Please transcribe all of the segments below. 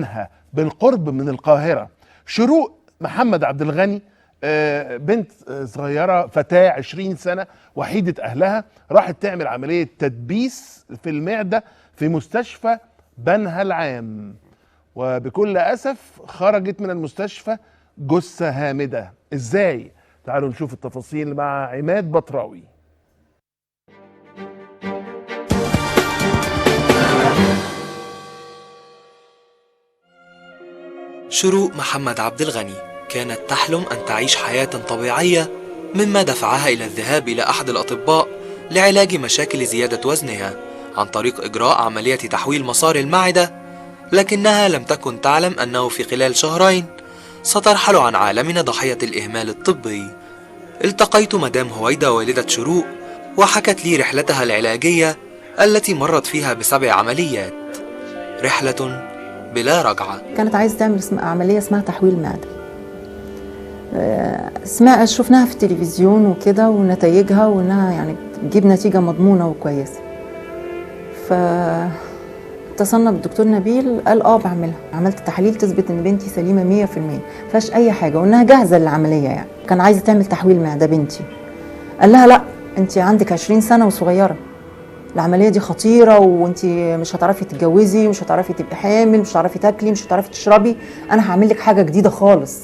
بنها بالقرب من القاهرة. شروق محمد عبد الغني، بنت صغيرة، فتاة 20 سنة، وحيدة أهلها، راحت تعمل عملية تدبيس في المعدة في مستشفى بنها العام، وبكل أسف خرجت من المستشفى جثة هامدة. إزاي؟ تعالوا نشوف التفاصيل مع عماد بطراوي. شروق محمد عبد الغني كانت تحلم أن تعيش حياة طبيعية، مما دفعها إلى الذهاب إلى أحد الأطباء لعلاج مشاكل زيادة وزنها عن طريق إجراء عملية تحويل مسار المعدة، لكنها لم تكن تعلم أنه في خلال شهرين سترحل عن عالمنا ضحية الإهمال الطبي. التقيت مدام هويدا والدة شروق، وحكت لي رحلتها العلاجية التي مرت فيها ب7 عمليات، رحلة بلا رجعة. كانت عايزة تعمل عملية اسمها تحويل معدة، اسمها شفناها في التلفزيون وكده، ونتائجها وانها يعني بتجيب نتيجة مضمونة وكويسة. فاتصلنا بالدكتور نبيل، قال بعملها. عملت تحاليل تثبت ان بنتي سليمة 100%، مفيهاش اي حاجة، وانها جاهزة للعملية. يعني كان عايزة تعمل تحويل معدة بنتي، قال لها لا، انت عندك 20 سنة وصغيرة، العملية دي خطيرة، وانت مش هتعرفي تتجوزي، مش هتعرفي تبقي حامل، مش هتعرفي تاكلي، مش هتعرفي تشربي. انا هعمل لك حاجة جديدة خالص،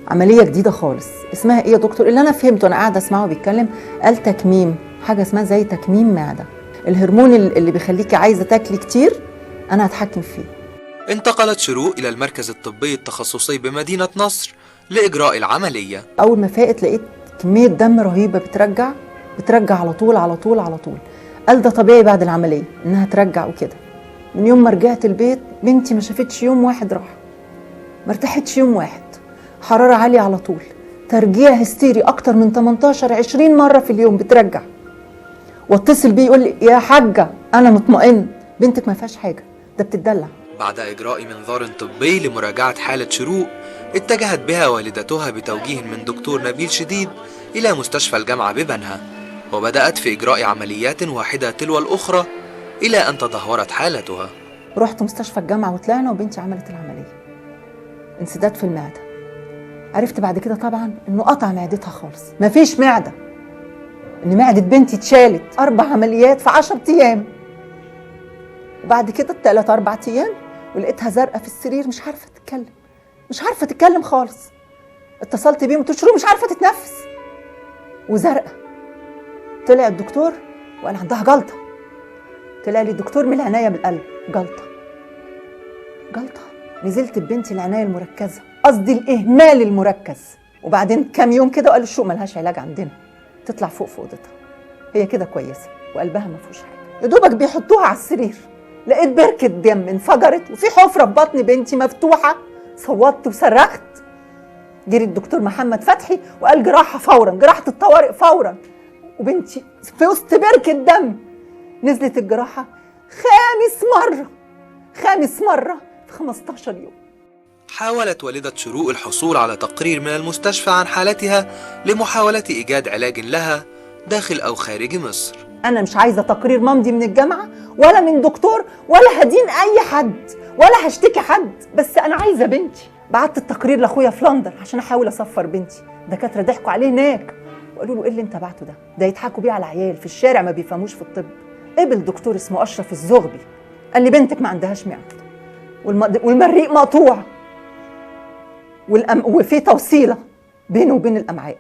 عملية جديدة خالص. اسمها ايه يا دكتور؟ اللي انا فهمته انا قاعدة اسمعه بيتكلم، قال تكميم، حاجة اسمها زي تكميم معدة، الهرمون اللي بيخليكي عايزة تاكلي كتير انا هتحكم فيه. انتقلت شروق الى المركز الطبي التخصصي بمدينة نصر لإجراء العملية. اول ما فاقت لقيت كمية دم رهيبة بترجع على طول على طول على طول. قال ده طبيعي بعد العملية انها ترجع وكده. من يوم ما رجعت البيت بنتي ما شافتش يوم واحد راحة، ما ارتاحتش يوم واحد، حرارة عالية على طول، ترجيع هستيري أكتر من 18-20 مرة في اليوم بترجع. واتصل بيه يقول لي يا حاجة أنا مطمئن، بنتك ما فيهاش حاجة، ده بتدلع. بعد إجراء منظار طبي لمراجعة حالة شروق، اتجهت بها والدتها بتوجيه من دكتور نبيل شديد إلى مستشفى الجامعة ببنها، وبدأت في إجراء عمليات واحدة تلو الأخرى إلى أن تدهورت حالتها. رحت مستشفى الجامعة وطلعنا، وبنتي عملت العملية، انسداد في المعدة. عرفت بعد كده طبعا انه قطع معدتها خالص، مفيش معده، ان معده بنتي اتشالت. 4 عمليات في 10 ايام، وبعد كده 3-4 ايام ولقيتها زرقاء في السرير، مش عارفه تتكلم، مش عارفه تتكلم خالص. اتصلت بيهم قلت له مش عارفه تتنفس وزرقاء. طلع الدكتور وقال عندها جلطة. طلع لي الدكتور من العناية بالقلب، جلطة جلطة. نزلت ببنتي العناية المركزة، قصدي الاهمال المركز. وبعدين كام يوم كده وقالوا الشوق ملهاش علاج عندنا، تطلع فوق في اوضتها، هي كده كويسة وقلبها ما فيهوش حاجة. يا دوبك بيحطوها على السرير، لقيت بركة دم انفجرت وفي حفره في بطن بنتي مفتوحة. صوتت وصرخت. جري الدكتور محمد فتحي وقال جراحه فورا، جراحه الطوارئ فورا. وبنتي في وسط بركة دم. نزلت الجراحة خامس مرة، خامس مرة في 15 يوم. حاولت والدة شروق الحصول على تقرير من المستشفى عن حالتها لمحاولة إيجاد علاج لها داخل أو خارج مصر. أنا مش عايزة تقرير ممضي من الجامعة ولا من دكتور، ولا هدين أي حد ولا هشتكي حد، بس أنا عايزة بنتي. بعت التقرير لأخويا في لندن عشان أحاول أسفر بنتي. دكاترة ضحكوا عليه هناك وقالوا له إيه اللي أنت بعته ده؟ ده يضحكوا بيه على عيال في الشارع ما بيفهموش في الطب. قبل دكتور اسمه أشرف الزغبي، قال لي بنتك ما عندهاش معدة والمريء مقطوع وفي توصيلة بينه وبين الأمعاء،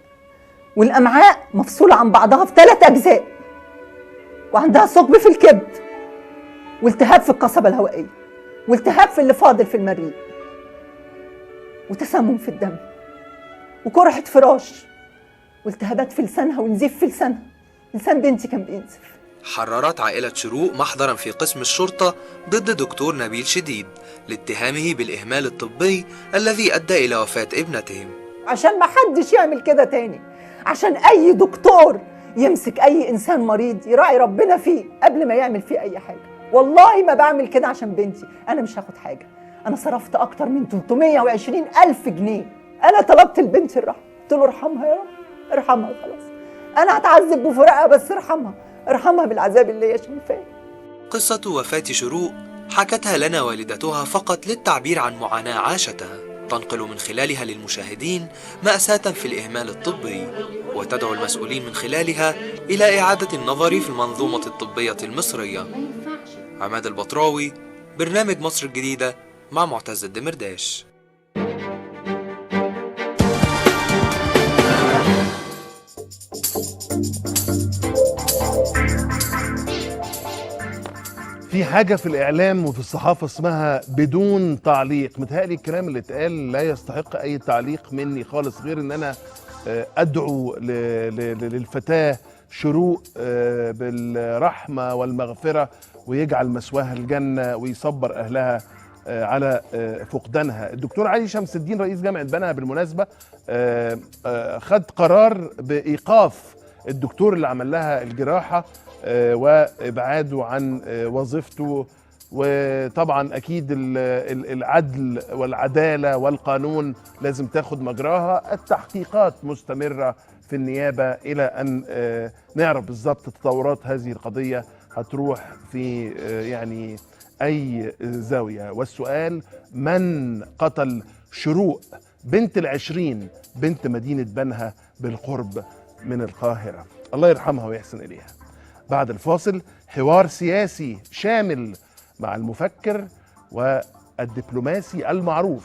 والأمعاء مفصولة عن بعضها في 3 أجزاء، وعندها ثقب في الكبد، والتهاب في القصبة الهوائية، والتهاب في اللي فاضل في المريء، وتسمم في الدم، وقرحة فراش، والتهابات في لسانها، ونزيف في لسانها. لسان بنتي كان بينزف. حررت عائلة شروق محضرا في قسم الشرطة ضد دكتور نبيل شديد لاتهامه بالإهمال الطبي الذي أدى إلى وفاة ابنتهم. عشان ما حدش يعمل كده تاني، عشان أي دكتور يمسك أي إنسان مريض يراعي ربنا فيه قبل ما يعمل فيه أي حاجة. والله ما بعمل كده عشان بنتي، أنا مش هاخد حاجة. أنا صرفت أكتر من 320 ألف جنيه. أنا طلبت لبنتي الرحمة، قلت له ارحمها يا رب، ارحمها خلاص، أنا هتعذب بفراقها بس ارحمها، ارحمها بالعذاب اللي هي شايفاه. قصة وفاة شروق حكتها لنا والدتها فقط للتعبير عن معاناة عاشتها، تنقل من خلالها للمشاهدين مأساة في الإهمال الطبي، وتدعو المسؤولين من خلالها إلى إعادة النظر في المنظومة الطبية المصرية. عماد البطراوي، برنامج مصر الجديدة مع معتز الدمرداش. في حاجة في الإعلام وفي الصحافة اسمها بدون تعليق. متهيألي الكلام اللي اتقال لا يستحق أي تعليق مني خالص، غير إن أنا أدعو للفتاة شروق بالرحمة والمغفرة، ويجعل مسواها الجنة ويصبر أهلها على فقدانها. الدكتور علي شمس الدين رئيس جامعة بنها بالمناسبة خد قرار بإيقاف الدكتور اللي عمل لها الجراحة وإبعاده عن وظيفته. وطبعا أكيد العدل والعدالة والقانون لازم تاخد مجراها. التحقيقات مستمرة في النيابة إلى أن نعرف بالظبط تطورات هذه القضية هتروح في يعني أي زاوية. والسؤال: من قتل شروق بنت 20 بنت مدينة بنها بالقرب من القاهرة؟ الله يرحمها ويحسن إليها. بعد الفاصل حوار سياسي شامل مع المفكر والدبلوماسي المعروف